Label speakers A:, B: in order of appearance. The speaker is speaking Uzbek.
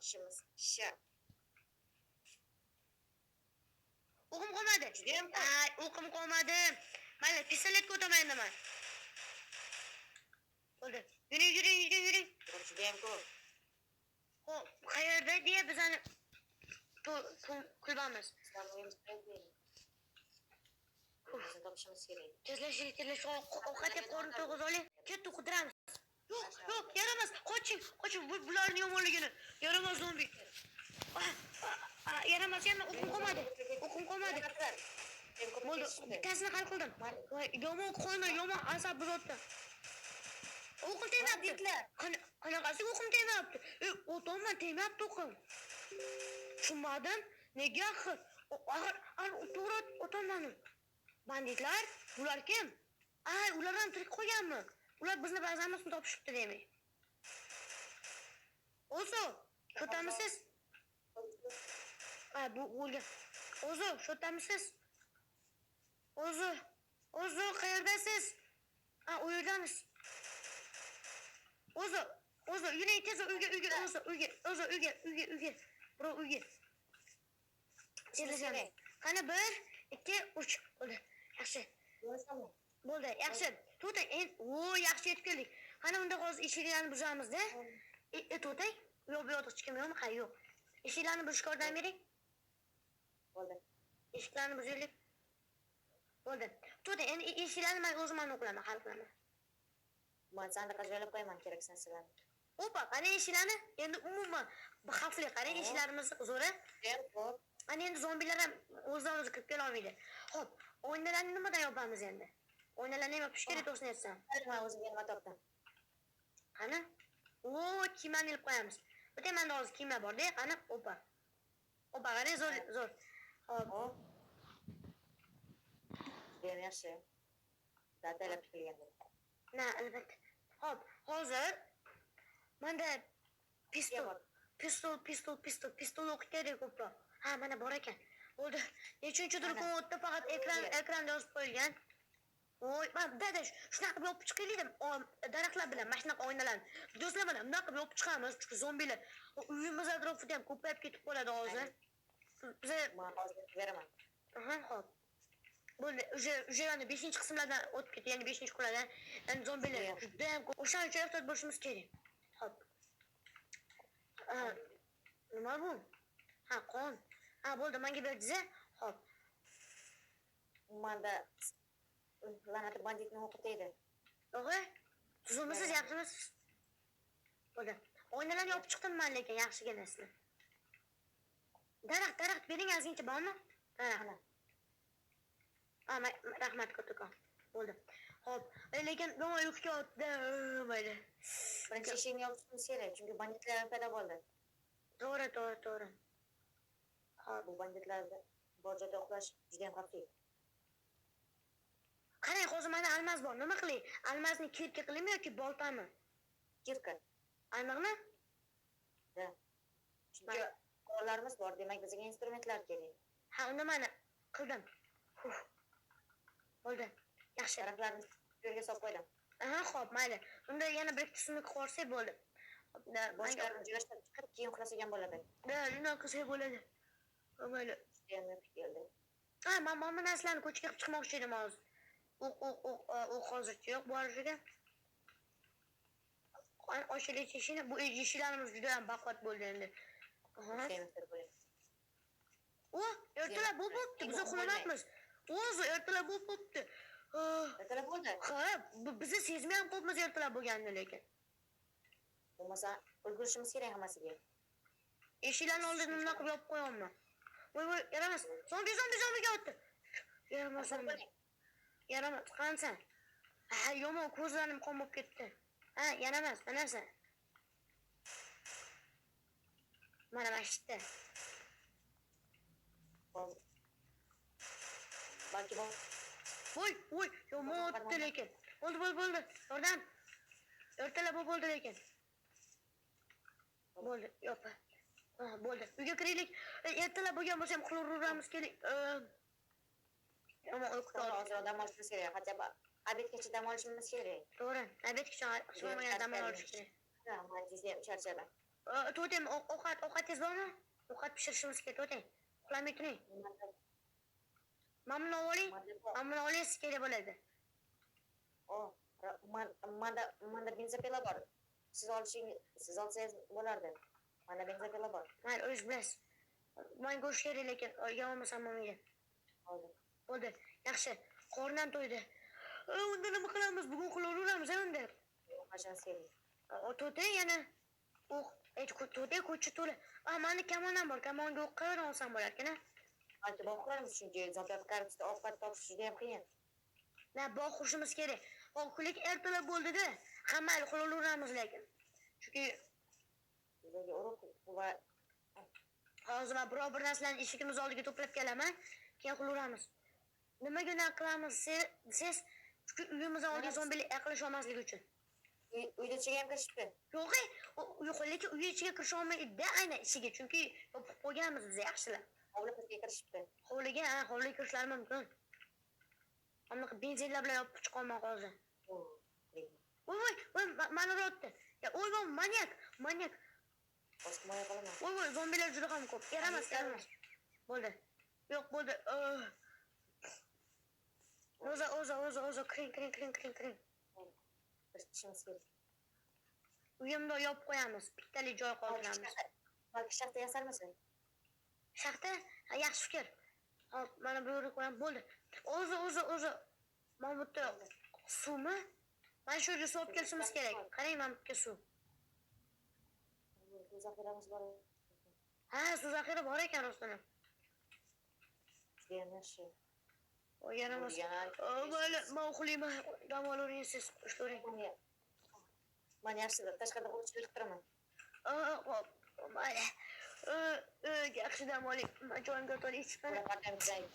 A: Topishimiz. Kishi.
B: O'qim qolmadi.
A: Judayam ko'p.
B: Ay, o'qim qolmadi. Mayli, pistoletga o'taman endi man. Bo'ldi. Yuring, yuring, yuring, yuring.
A: Judayam ko'p.
B: Xo'p, qayerda deya bizani kulbamiz.
A: Bizni topishimiz kerak.
B: Tezlashing, tezlashing, ovqat yeb qorin to'yg'izib oling. Ketdi, qidiramiz. Yo'q, yo'q, yaramas. Qoching, qoching. Bu bularning yomonligini. Yaramas zombi. Ah, ah, ah, yaramas, yana o'qim qolmadi. O'qim qolmadi. Bo'ldi, bittasini hal qildim. Voy, yomon qoni, yomon asab buzyapti. O'qim tegmabdi.
A: Banditlar.
B: Qanaqasiga o'qim tegmabdi? E, o'tonman tegmabdi o'qim. Tushunmadim. Nega axir? Axir, axir to'g'ri o'tonmadim. Banditlar? Bular kim? Ay, ular ham tirik qolganmi? Ular bizni bazamizni topishibdi demak. O'zi, shu Ha, bu o'lgan. O'zi, shu yerdamisiz? O'zi, o'zi qayerdasiz? Ha, u yerdamiz. O'zi, o'zi yuring tez uyga, uyga, o'zi, uyga, o'zi uyga, uyga, uyga. Bro, uyga. Tezlashamiz. Qani 1, 2, 3. Bo'ldi. Yaxshi. Bo'ldi, yaxshi. To'xtang, endi, o, yaxshi yetib keldik. Qani unda hozir eshiklarni buzamiz-da. To'xtang. Yo'q, bu yoqda hech kim yo'qmi? Ha, yo'q. Eshiklarni buzishga yordam bering.
A: Bo'ldi.
B: Eshiklarni buzaylik. Bo'ldi. To'xtang, endi eshiklarni men o'zim aniq qilaman, hal qilaman.
A: Man sandiqqa joylab qo'yaman kerak narsalarni.
B: Opa, qarang eshiklarni. Endi umuman xavfli. Qarang eshiklarimiz zo'ra.
A: Judayam ko'p.
B: Ana endi zombilar ham o'zidan o'zi kirib kela olmaydi. Xo'p, oynalarni nimadan yopamiz endi? Oynalarni ham yopish kerak, to'g'risini aytsam.
A: Man o'zimga nima topdim?
B: Qani? O, kiyimlarni ilib qo'yamiz. Bitta menda hozir kiyimlar bor-da, qani? Opa. Opa, qarang, zo'r, zo'r. Xo'p,
A: O. Judayam yaxshi. Ataylab tikilgan.
B: Na, albatta. Xo'p, hozir menda pistol, pistol, pistol, pistol, pistol o'qi kerak ko'proq. Ha, mana bor ekan. Bo'ldi. Nechinchidir kun o'tdi, faqat ekran ekranda yozib qo'yilgan. Voy, mana dada, shunaqa qilib yopib chiqaylik, daraxtlar bilan, mana shunaqa oynalarni. Do'stlar, mana bunaqa qilib yopib chiqamiz, chunki zombilar uyimiz atrofida ham ko'payib ketib qoladi hozir. Biza
A: Man hozir beraman.
B: Aha, xo'p. Bo'ldi, уже yana 5-qismlardan o'tib ketdi, ya'ni 5-kunlardan. Endi zombilar juda ham ko'p. O'shaning uchun ehtiyot bo'lishimiz kerak. Xo'p. Ha, nima bu? Ha, qon. Ha, bo'ldi, menga berdingiz-a? Xo'p.
A: Manda la'nati banditni o'qi tegdi.
B: O'g'ri, tuzukmisiz, yaxshimisiz? Bo'ldi. Oynalarni yopib chiqdim men lekin yaxshiginasini. Daraxt, daraxt bering ozgincha bormi? Daraxt.
A: Ana.
B: Ha, rahmat kattakon. Bo'ldi. Xo'p, lekin yomon uyqu kelyapti. Mayli.
A: Birinchi eshikni yopishimiz kerak, chunki banditlar paydo bo'ldi.
B: To'g'ri, to'g'ri, to'g'ri. Xo'p.
A: Bu banditlar bor joyda uxlash juda ham xavfli.
B: Qarang, hozir menda almaz bor. Nima qilay? Almazni kirka qilaymi yoki boltami?
A: Kirka.
B: Aniqmi?
A: Da. Chunki qurollarimiz bor, demak bizga instrumentlar kerak.
B: Ha, unda mana qildim. Huh. Bo'ldi. Yaxshi.
A: Daraxtlarni yo'lga solib qo'ydim.
B: Aha, xo'p, mayli. Unda yana bir ikkita sumlik qo'ysak bo'ldi. Xo'p, da, menga
A: Boshlarni joylashtirib chiqib, keyin uxlasak ham bo'ladi.
B: Da, shunday qilsak bo'ladi. Ha, mayli.
A: Judayam uyqu keldi.
B: Ha, men mana bu narsalarni ko'chaga qilib chiqmoqchi edim hozir. O'q, o'q, o'q, o'q hozircha yo'q borishiga. Ochaylik eshikni. Bu eshiklarimiz juda ham baquvvat bo'ldi endi. Aha.
A: Judayam ehtiyot bo'ling.
B: O, ertalab bo'lib bo'pti. Biz uxlamayapmiz. O'zi ertalab bo'lib bo'pti.
A: Ertalab bo'ldi.
B: Ha, bizni sezmay ham qo'yibmiz ertalab bo'lganini lekin.
A: Bo'lmasa ulgurishimiz kerak hammasiga.
B: Eshiklarni oldini nima qilib yopib qo'yapman. Voy, voy, yaramas. Zombi, zombi, zombi kelyapti. Yaramas zombi. Yaramas, qansan? Ha, yomon ko'zlarim qon bo'lib ketdi. Ha, yaramas, mana. Mana mana shu yerda.
A: Hozir. Balki bu
B: Voy, voy, yomon o'tdi lekin. Bo'ldi, bo'ldi, bo'ldi. Yordam. Ertalab bo'ldi lekin. Bo'ldi, yo'q. Ha, bo'ldi. Uyga kiraylik. Ertalab bo'lgan bo'lsa ham uxlayveramiz, keling. Yomon uyqu
A: To'g'ri,
B: keldi.
A: hozir dam olishimiz kerak. Хотя бы обед gacha dam olishimiz kerak.
B: To'g'ri. Обед gacha hech bo'lmagan dam olish kerak.
A: Ha, man judayam charchadim.
B: To'xtang, ovqatingiz bormi? Ovqat pishirishimiz kerak, to'xtang. Uxlamay turing. Mana buni oling.
A: Manda bor.
B: Mana buni oling, sizga kerak bo'ladi.
A: O, manda бензопила bor. Siz olsangiz bo'lardi. Manda бензопила bor.
B: Mayli, o'zingiz bilasiz. Man go'sht kerak, lekin olmasam bo'lmaydi.
A: Oldim.
B: Bo'ldi. Yaxshi. Qornim to'ydi. Unda nima qilamiz? Bugun uxlayveramiz unda.
A: Qachon kerak?
B: To'xtang yana. O'q, to'xtang, ko'cha to'la. A, mani kamonim bor. Kamonga o'q qayerdan olsam bo'larkan, a?
A: Balki bog' qurarmiz, chunki зомби ovqat topish juda ham qiyin.
B: Na, bog' qurishimiz kerak. Hop, lekin ertalab bo'ldi-da. Ha, mayli, uxlayveramiz lekin. Chunki
A: Bizga urug' va
B: hozir man biror bir narsalarni eshigimiz oldiga to'plab kelaman, keyin uxlayveramiz. Nimaga unaqa qilamiz desangiz, chunki uyimiz oldiga zombilar yaqinlasha olmasligi uchun.
A: Uyda ichiga ham kirishibdi.
B: Yo'q, yo'q, lekin uy ichiga kirisha olmaydi aynan ichiga, chunki yopib qo'yganmiz biz yaxshilab.
A: Hovlimizga kirishibdi.
B: Hovliga, ha, hovliga kirishlari mumkin. Anaqa benzinlar bilan yopib chiqolman hozir. Voy, voy, voy, mani uryapti. Ya, voy, voy, manyak, manyak.
A: Boshqa himoya qilaman.
B: Voy, voy, zombilar juda ham ko'p. Yaramas, yaramas. Bo'ldi. Yo'q, bo'ldi. Ro'za, o'za, o'za, o'za, kiring, kiring, kiring, kiring, kiring.
A: Kirishimiz kerak.
B: Uyimda yopib qo'yamiz. Bittalik joy qoldiramiz.
A: Balki shaxta yasarmisan?
B: Shaxta? Ha, yaxshi fikr. Hop, mana bu yerga qo'yamiz. Bo'ldi. O'zi, o'zi, o'zi. Mana bu yerda suvmi? Mana shu yerga suv olib kelishimiz kerak. Qarang, mana bu yerga suv.
A: Suv zaxiramiz bor.
B: Ha, suv zaxira bor ekan rostdan ham.
A: Judayam yaxshi.
B: Voy, yaramas.
A: Yana
B: Mayli, man uxlayman. Dam olavering siz, ishlavering.
A: Man yaxshi, tashqarida quruvchilik qilib turaman.
B: Hop, mayli. Yaxshi dam oling. Man joyimga o'tib chiqaman.
A: Bular judayam.